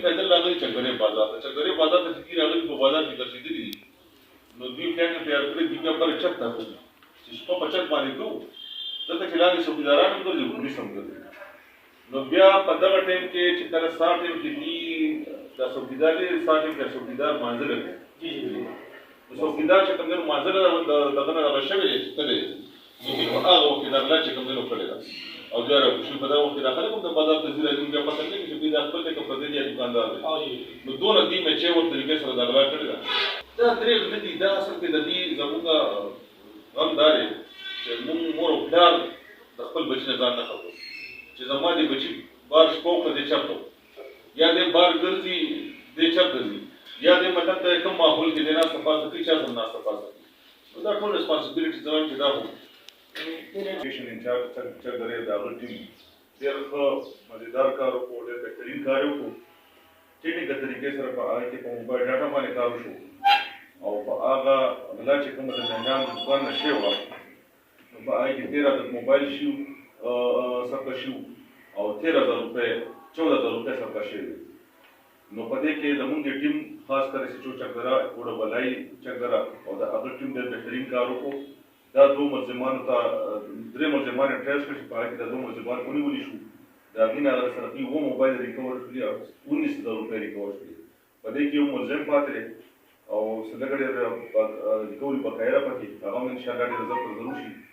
پیدل راغلي چکدرې بازار ته. چکدرې بازار ته چې دوی راغلي، په بازار کې ګرځېدلي دي، نو دوی پلان یې تیار کړی. دوی بیا بل چت ته کوي چې شپه په چت باندې کوو، ځکه چې لاندې څوکیداران هم ګرځي، پولیس هم ګرځي. نو بیا په دغه ټایم کې چې کله سهار ټایم کې دی، دا څوکیدار دی، سهار ټایم کې څوکیدار مانځه لري. جی جی نو څوکیدار چې کوم دی مانځه دغه نه دغه شوی دی چې تللی دی، نو دوی په هغه وخت کې دا غلا چې کوم دی نو کړې ده او بیا راکوشي. په دغه وخت کې دا خلک هم د بازار ته ځي راځي، بیا پته نه لګي چې دوی دا خپل دی که پردی دی یا دکاندار دی. نو دونه دوی مچې ور طریقې سره دا غلا کړې ده. دا درې نه دي، دا اصل کې د دې زمونږ غم دا دی چې مونږ مور او پلار د خپل بچي نه ځان نه خبرو چې زما دې بچي بار شپه وکړه، دې چېرته یا دې بار ګرځي، دې چېرته ځي، یا دې مطلب د کوم ماحول کې دې ناسته پاسته کوي، چا سره ناسته پاسته کوي. نو دا ټول responsibility زه وایم چې دا خو سټېشن انچارج چکدرې، د هغه ټیم ډېر ښه مزیدار کار وکړو، ډېر بهترین کار یې وکړو. ټیکنیکل طریقې سره په هغه کې په موبایل ډاټا باندې کار وشو او په هغه غلا چې کومه د مهران د دکان نه شوې وه، نو په هغې کې 13 د موبایل شو سرقه شو او 13,000 روپۍ، 14,000 روپۍ سرقه شوې وې. نو په دې کې زمونږ د ټیم، خاص کر ایس ایچ او چکدره، اوډه بلای چکدره او د هغه ټیم ډېر بهترین کار وکړو. دا دوه ملزمانو ته، درې ملزمان یې ټریس کړ چې په هغه کې دا دوه ملزمان ونیول شو. د هغې نه هغه سرقې اووه موبایل ریکور شولې او 19,000 روپۍ ریکور شولې. په دې کې یو ملزم پاتې دی او څه لږه ډېره ریکوري بقایا ده پکې، هغه هم انشاءالله ډېره زر تر زر وشي.